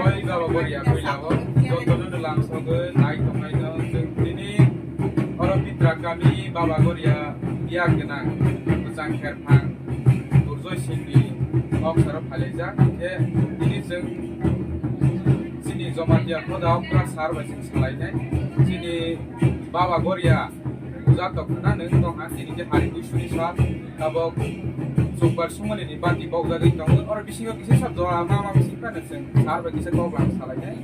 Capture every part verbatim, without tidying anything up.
Baba Goria puila o joto no lamsogwi nai tongnai no chwng tini oro Pitra kami Baba Goria biya gwnang bwchang kherphang Durjoy Singh ni nok saro phailaijak. Khe tini chwng chini Jamatia hoda okra sar bai chwng salainai. Chini Baba Goria puja tok khna nwng tong ha tini khe hari bui suri sar tabok chukbar sumani ni bati bokjagwi tongo. Oro bisingo kisa sar jora ma ma bising phano chwng sar bai kisa kok lang salainai.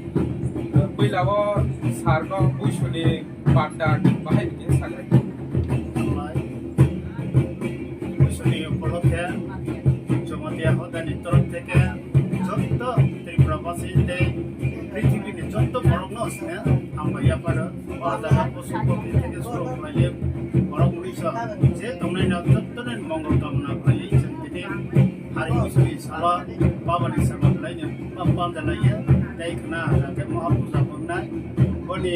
Puila o sar no bui suni Pata bahai bikin sagai. Buisuni upolokhe Jamatia hodani torok theke jotto Tripura basi tei prithibini jotto borokno sine hambai yapharo. O jaga posu pokri theke suru khlaiwi borok unisho je tongnaino jottoni mongol kamna khlaiwi chwng tini hari buisuni salo babani salo khlaino pamja laiya tei khna hwnkhe moha puja wngnai. Boni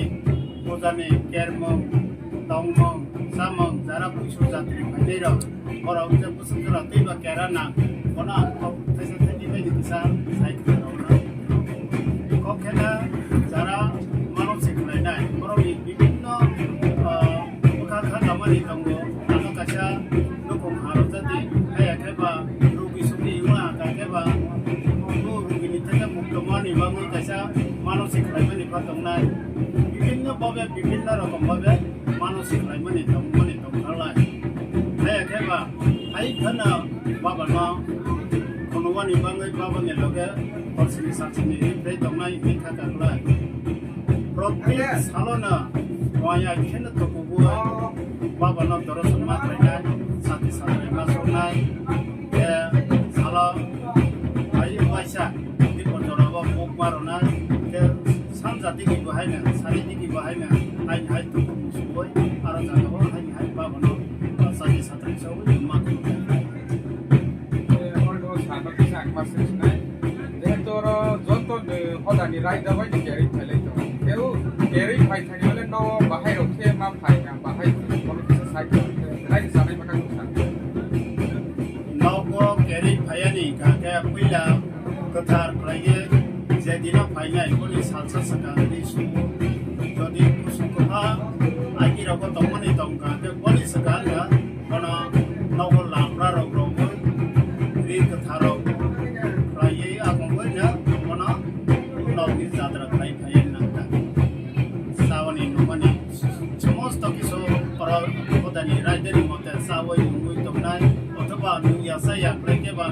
pujani kermung, tongmung, chamung, jara buisu jatri phainairok, borok je bwswk jora tei ba kera nang, bono ang kok thaisa thaini bai ni kisa sai khna rw na. Kok khena jara mano se khlainai, borokni bibinno, ah, bwkha kha kamani tongo, ano kaisa nukung harojadi, haya khe ba rugi sugi wngma haka khe ba, bo rugini theke mukto mani bagwi kaisa mano se khlaimani pha tongnai. Bibinno babe, bibinno rokom babe mano se khlaimani tongmani tongkhalai. Haya khe ba, hai kheno babano khunumani bagwi babani loge horsini saksini ri phai tongnai hinwi kha kakhlai. Prottek salono waya kheno tukugwi babano dorosong ma khlainai, sati satrai ma songnai, khe salo hai waisa dipor jorabo muk ma rwnai, khe sanja digi bo haino, sari digi bo haino, haini hai tuku musugwi, aro jagao haini hai babano sati satrai sogwi ma khlainai. Jehetu oro joto ni hodani raida bai ni kerwi phailai tongo. Tei kerwi phai thani hole no bahai rok khe ma phai na bahai kono kisa sai raida sanai baka kisa. Nogo kerwi phaiani hingkha khe puila kwthar khlaiwi je dino phainai boni salsa swkang ni sumo. Jodi kusung kwbang aiki rogo tongmani tongkha khe boni swkang no bono nogo lamra rok rogwi ri kwthar rok khlaiwi agongwi no bono nogni jatra khlai phaiwi nangkha. Saboni nungmani somosto kisu oro hodani raidani mote chawi nungwi tongnai othoba nungya chaya khlai khe ba,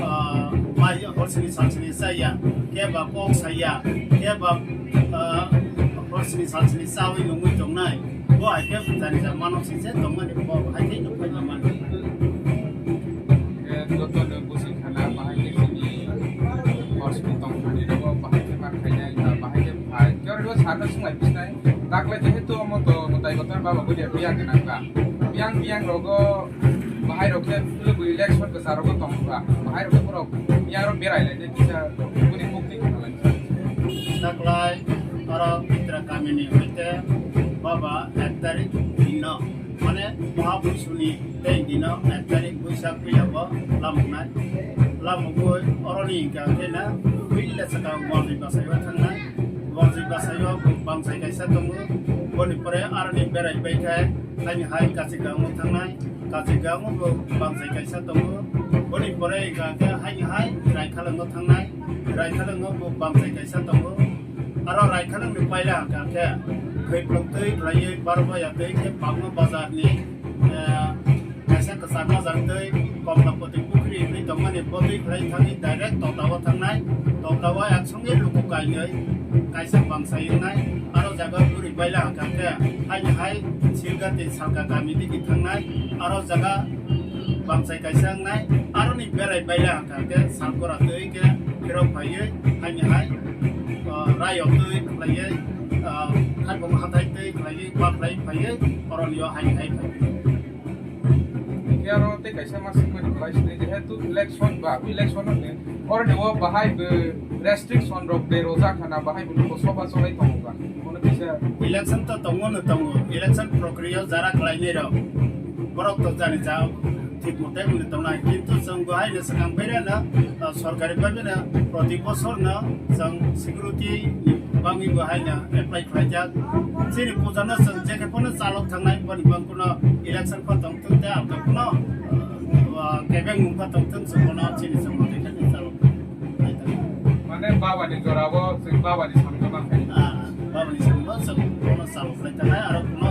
ah, mai horsini salsini chaya khe ba kok saya khe ba, ah, horsini salsini chawi nungwi tongnai. Bo hai khe jani ja mano singse tongmani bo hai khe nukphai mani. Joto no busi khana bahai khe chini horsini tongmani rogo bahai khe ma khainai bahai khe phai. Khe oro sarno swngbai bisnai. Dakle jehetu omo to mwtai kotor baba bulia biya gwnang ba. Biyang biyang rogo bahai rok khe tule bui election kwcharo bo tong ba. Bahai rok khe borok biyang rok berai lai de kisa buni mukti khana lai. Taklai oro Pitra kamini hoite baba ek tarik dino, mane Mahabusuni tei dino ek tarik Buisak puila bo lamuknai. Lamukgwi oroni hingka khe na puila swkang Wanjwi Basaio thangnai. Wanjwi Basaio bangchai kaisa tongo, boni pore aroni berai bai khe haini hai Kachigango thangnai. Kachigango bo bangchai kaisa tongo, boni pore hingka khe haini hai Raikhalango thangnai. Raikhalango bo bangchai kaisa tongo. Aro Raikhalangni paila hwnkha khe Khaiplok twi khlaiwi Barboya twi khe Pangma bazarni, eh, kaisa kwchak bazar twi Komlapati Pukhri hinwi tongmani bo twi khlai thangwi direct Totao thangnai. Totao aksongwi luku kainwi kaisa bangchai wngnai. Aro jaga bwrwi paila hwnkha khe haini hai Silgati Salka kami digi thangnai. Aro jaga bangchai kaisa wngnai, aroni berai baila hwnkha khe salkora twi khe phirok phaiwi haini hai, ah, rayo twi khlaiwi, ah, khaibong hathai twi khlaiwi bakhlai phaiwi oronio haini hai phaiwi. Hingkhe aro tei kaisa ma swngmani khlai sini, jehetu election ba, election no ni, oroni o bahai bo restriction rok berojak hana, bahai bo nuko soba cholai tongo ba, bono kisa. Election to tongo no tongo, election prokriya jara khlainai rok, borok to jani ja. Thik mote wngwi tongnai, kintu chwng bo haino swkang berano, ah, sorkari bhabe no proti bosor no chwng security ni bagwi bo haino apply khlaijak. Chini puja no chwng jekhe phano chalok thangnai, boni bangkuno election pha tongthung tei ang phano, ah, kebeng mung pha tongthung, chwng bono chini chwng mote khe chalok thangnai. Mane baba ni jora bo chwng baba ni samung ma khai. Ah, baba ni samung ma chwng bono chalok khlai thangnai, aro kuno,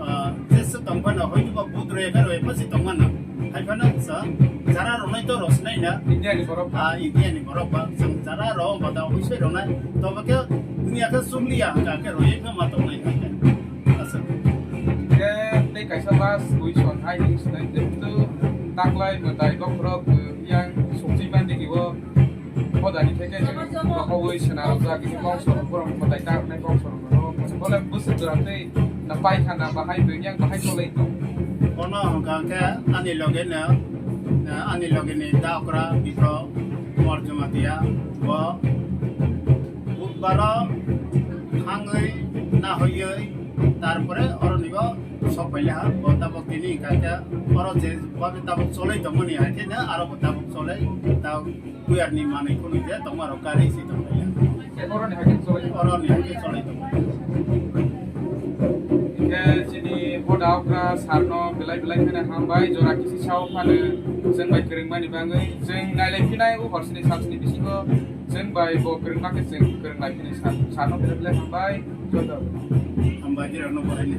ah, jesa tong phano hoyto ba but roi khe roi pha si tong mano. Hai phano sa jara rwnai to rosnai na. India ni borok. Ah, India ni borok ba, chwng jara ro ba da wisai rwnai. To ba khe dunia khe sumliya hwnkha khe roi khe ma tongnai hwnkha khe. Asa. Khe tei kaisa last question hai ni sinai, jehetu taklai mwtai bokhorok, eh, yang sukchi mandi kibo. Hodani theke rohogwi swnarokjak, ini bongsong borok mwtai ta rwnai bongsong rok. Bole bwswk jora tei na paikha na bahai bwrwi yang bahai cholai tong. Bono hwnkha khe ani loge no, ani loge ni da okra bipro Kumar Jamatia bo budbaro thangwi nahoywi tarpore oroni bo sok paile ha bo tabok tini hwnkha khe oro je babe tabok cholai tongmani hai khe no aro bo tabok cholai ta. Kuyar ni manwi khunui je tongma rok kari si tong lai. Oro ni hakhe cholai. Oro ni hakhe cholai tong. Hingke chini hoda okra sir no belai belai kheno hambai, jora kisi sao phano chwng bai kwrwng mani bangwi. Chwng nailai phinai o hor sini sal sini bisingo chwng bai bo kwrwng ma khe chwng kwrwng lai phini sir. Sir no belai belai hambai. Joto. Hambai, jora no borai ni.